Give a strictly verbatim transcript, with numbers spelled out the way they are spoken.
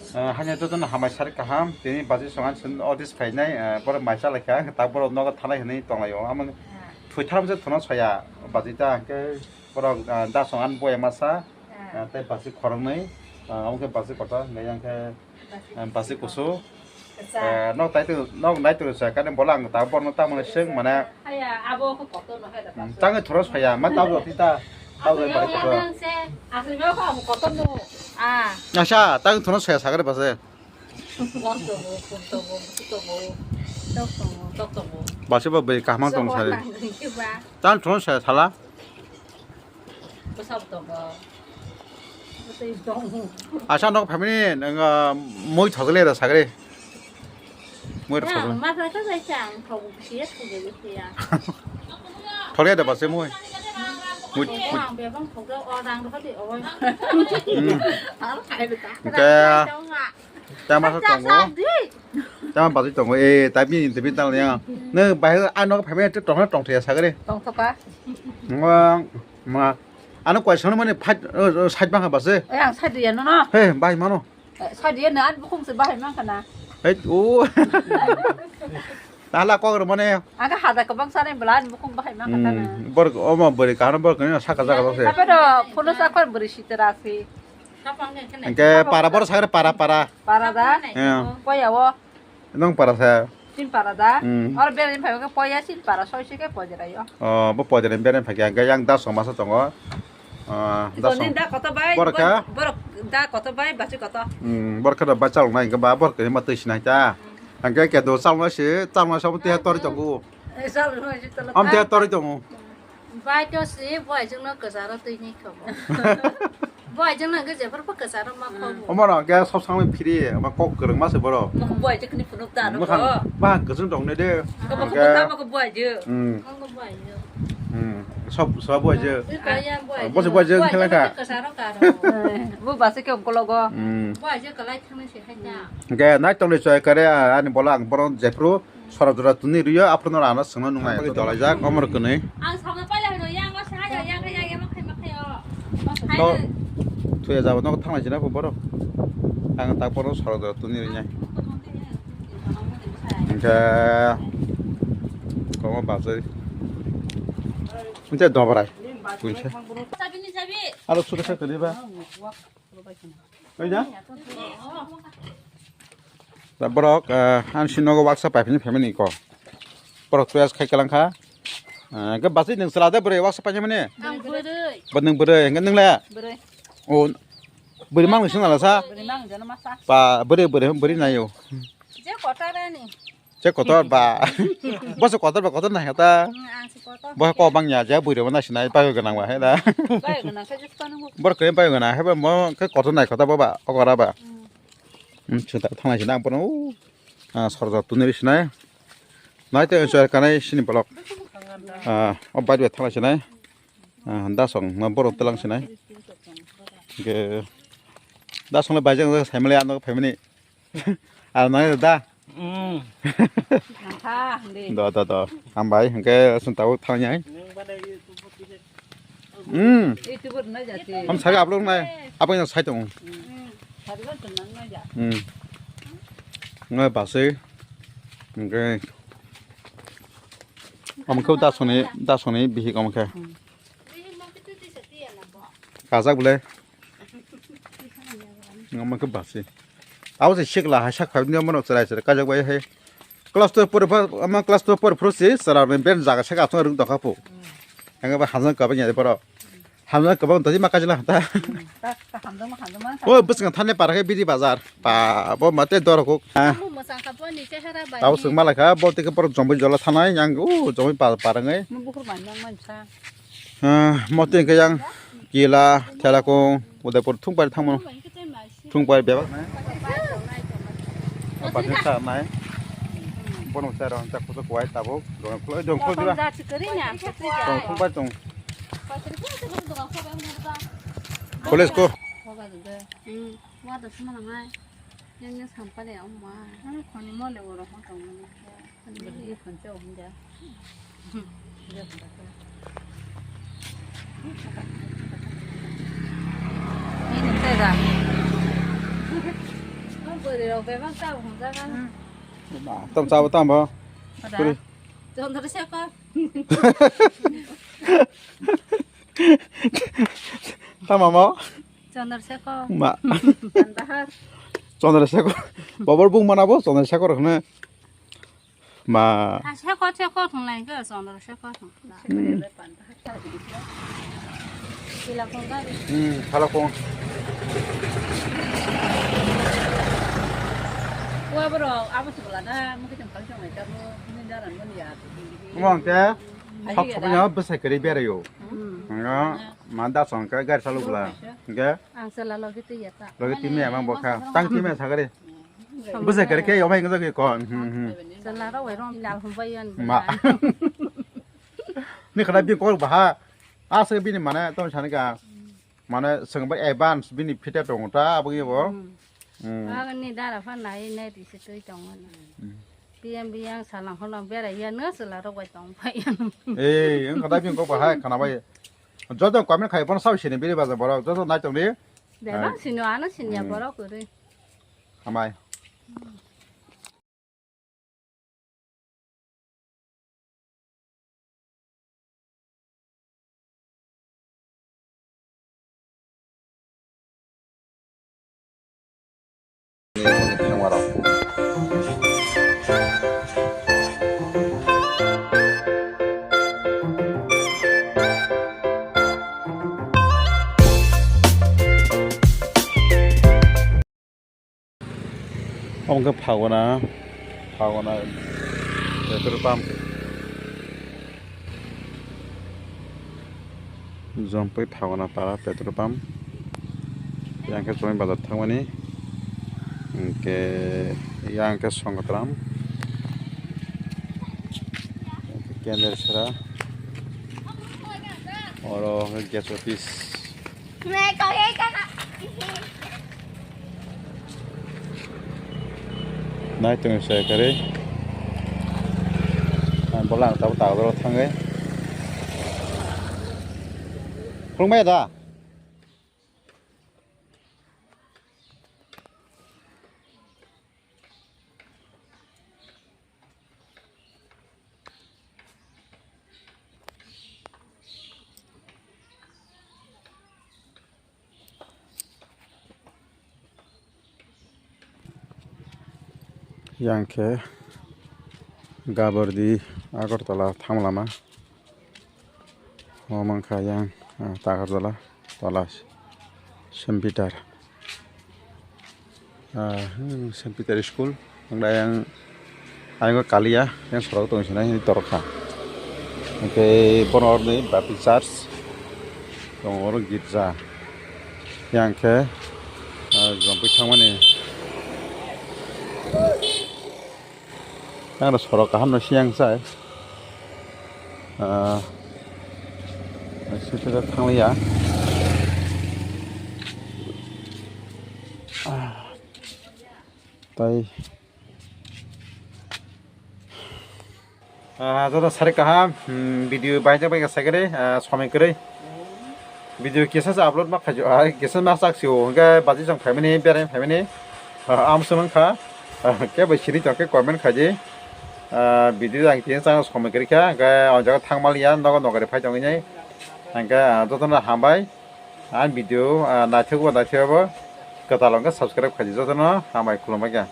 Ah, hanya jotono hamai sari kaham, tini baji songan sin odis phainai, ah, borok mai chalai kha, tak borok nogo thanai hinwi tonglaio. Amoni thwi tharam se thono soya, baji ta hwnkhe borok, ah, da songan boya masa, ah, tei baji khoroknwi, ah, omo khe baji kotor, hwnkhe yang khe, ah, baji kusu. Ah, nok tai tu, nok nai tu sa kani bola ang ta borno ta mane seng mane. Haya, abo ko kotor no hai da. Hmm, tangwi thono soya, ma tau roti ta, tau roti bari kotor. Asli ma ko abo kotor no. Ah. Asa, tang thono soya sagre base. Basi ba bai kaham tong sari. Tang thono soya sala. Asa nok family nang mui thokle da sagre. Mui thokle. Thokle da base mui. Mui. Hmm. Tama sa tongo. Tama basi tongo. Eh, tapi tapi tal ya. Ne bahai ano family tu tong tong thaya sagre. Tong thoka. Ma ma. Ano koi sono mane fight side bang base. Eh, ang side ya no no. He, bai mano. Side ya na bukhung se bahai mang kana. He, o. Tala kok ro mane. Aga hada kabang sare bela bukhung bahai mang kana. Bor omo bori kahana bor kani saka jaga se. Tapi do phono sa kor bori sitera si. Hingke para bor sagre para para. Para da? Iya. Poya wo. Nong para sa. Sin para da? Hmm. Or beren phai ke poya sin para soi sike poja rayo. Oh, bo poja ni beren phai ke yang da song masa tongo. Ah, da song. Da koto bai. Bor ka? Bor da koto bai bachi koto. Hmm, bor ka da ba chalong nai ke ba bor ke ma tui sinai ta. Hingke ke do chalong si chalong sa te tori tongo. Am te tori tongo. Bai to si boy jeng no kajaro tui ni khobo. Boy jeng no ge jephar pa kajaro ma khobo. Omo no ge sob samai phiri ma kok kwrwng ma se boro. Ma ko boy je kni phunuk da no. Ba kwchwng dong ne de. Ko ma ko ta ma ko boy je. Hmm. Ko boy je. Hmm. Sob sob boy je. Bo se boy je khela ka. Kajaro ka ro. Bu ba se ke ongkologo. Hmm. Boy je kalai thang se hai ta. Ge nai tong le choi kare ani bola ang boron jephru. Sora jora tuni rwio, aphuru no rano swngno nungnai. Bagwi dolaijak, omor kwnwi. Ang sabno paila hino, yang o sa ya, yang ya, yang makhai makhai o. To, thuya jabo nogo thanglai jina bo borok. Ang tak borok sora jora tuni rwnai. Hingke, komo bajai. Hingke dobrai. Kuisa. Aro suka sa kali ba. Oida? Da borok, ah, ang si nogo waksa paipini family ko. Borok tuyas khai kalang kha. Ah, ke basi nung sala de bwrwi waksa paipini mani? Ang bwrwi. Bo nung bwrwi, hingke nung le? Bwrwi. O, bwrwi mang nung sung nala sa? Bwrwi mang jana masa. Pa, bwrwi, bwrwi, bwrwi nayo. Je kotor ani. Je kotor ba. Bo se kotor ba, kotor nai kha ta. Hmm, ang se kotor. Bo ko bang ya, je bwrwi rok nai sinai, pai gwnang ba, he da. Pai gwnang khe je kotor nang. Bor khe pai gwnang, he ba mo khe kotor nai kha ta bo ba, okora ba. Hmm. Hmm, chuta thanglai sinai, ang bono, ah, sorjak tuniri sinai. Nai te chwrai kanai sini bolok. Ah, o bai bai thanglai sinai. Ah, da song, ma borok telang sinai. Ke da song le bai jang sai male ano family. Ano nang da. Mm. Nangkha, hindi. Do, do, do. Hambai, hingke aswng tabuk thangnai. Mm. YouTuber na jati. Ham sari upload nai. Apa yang sai tong? Mm. Sari kan tenang na ja. Mm. Ngai basai. Hingke. Omo khe da songni, da songni bihik omo khe. Mm. Kajak bole. Omo khe basi. Abo se sikla hai sak phai ni omo no chwrai chwrai kajak bai hai. Class twelve pori pha, ama class twelve pori phuru si chwrai ni ben jaga saka aswk rwng tongkha phu. Ang ba hamjak kabang ya de poro. Hamjak kabang tadi ma kajla ta. O bwswng thani para khe bidi bazar. Pa bo mate dor kuk. Abo mwchang kha bo ni chehara bai. Abo swng mala kha bo tike poro jombo jola thanai yang o jombo pa parang ai. Mo bukur man yang man sa. Ah, motwi hwnkhe yang Kila, Thelakung, Udaipur thungpari thangmano. Thungpari bebak nai. Apatin sa nai. Bono sa rong chak kuchuk kuwai tabuk. Dong khuloi dong khuloi diba. Dong thungpari tong. College ko. Hmm, wa da sma nai. Yang yang sampai ya, Oma. Ani khoni mole oro hon tong mani. Ani beri khon cha hon ja. Ini saya dah. Rok bebak ta hwnjak ang. Tam chabo tam bo. Ada. Kuri. Chandra Shekhar. Tamo mo? Chandra Shekhar. Ma. Chandra Shekhar. Bobor bung mana bo Chandra Shekhar hwno. Ma. Ha, Shekhar, Shekhar thung lai khe, Chandra Shekhar thung. Hmm. Sila kong gari. Hmm, sala kong. Wa bro, abo sibla da, mungkin tong kali tong mai tabo, ini jalan mun ya. Umang te, sok sok nya besai kari bera yo. Hmm. Nga, manda song ka gari salu bla. Oke. Ang sala logi tu ya ta. Logi timi emang bokha. Tang timi sagari. Bwsai kare khe yomai wngjakgwi kon. Hmm, hmm. Chwla rok bai rong lal humbai yan. Ma. Ni khana bini kok baha. Aswk bini mane tong sani ka. Mane swng bai advance bini phita tongo ta aboni bo. Hmm. Hmm. Agni dara phan nai nai risi twi tongo na. Hmm. P M B yang salang hono berai ya no chwla rok bai tong bai ya. Ei, wng khana bini kok baha khana bai. Joto comment khai bono sao sini bini baja borok joto nai tong di. Bebak sino ano sinya borok kwrwi. Hambai. Omo khe Phagona, Phagona petrol pump. Jompui Phagona para petrol pump. Yang khe Chomai bazar thangmani. Hwnkhe yang khe Songotram. Yang khe Kendra Sera. Oro hwnkhe gas office. Nai tong se kare. Ang bolang tabo tabo thangwi. Khulumaya da? Yang khe Gabardi Agartala thang lama. O mankha yang, ah, Takarjala tola Saint Peter. Ah, hmm, Saint Peter School. Ang da yang, ayang kalia, yang sorok tong sini, ini torokha. Oke, bono orni Baptist Church. Tong oro girja. Yang khe, ah, jompi thangmani. Yang sorok kaham no siyang sai. Ah, sini thanglia. Ah, tai. Ah, joto sari kaham, hmm, video bahai jak bai ka sakere, ah, somai kwrwi. Video kisa se upload ma khajo, ah, kisa ma sak sio, hingke baji jang phaimani, berai phaimani, ah, am sumang kha, ah, ke bai siri jang ke comment khaji, ah, video jang kisa jang somai kwrwi kha, hingke o jaga thang mal ya, nogo nogari phai tong nai, hingke, ah, joto no hambai, ang video, ah, naithok bo naithok bo, kwtal hingke subscribe khaji joto no hambai khulumbai kha.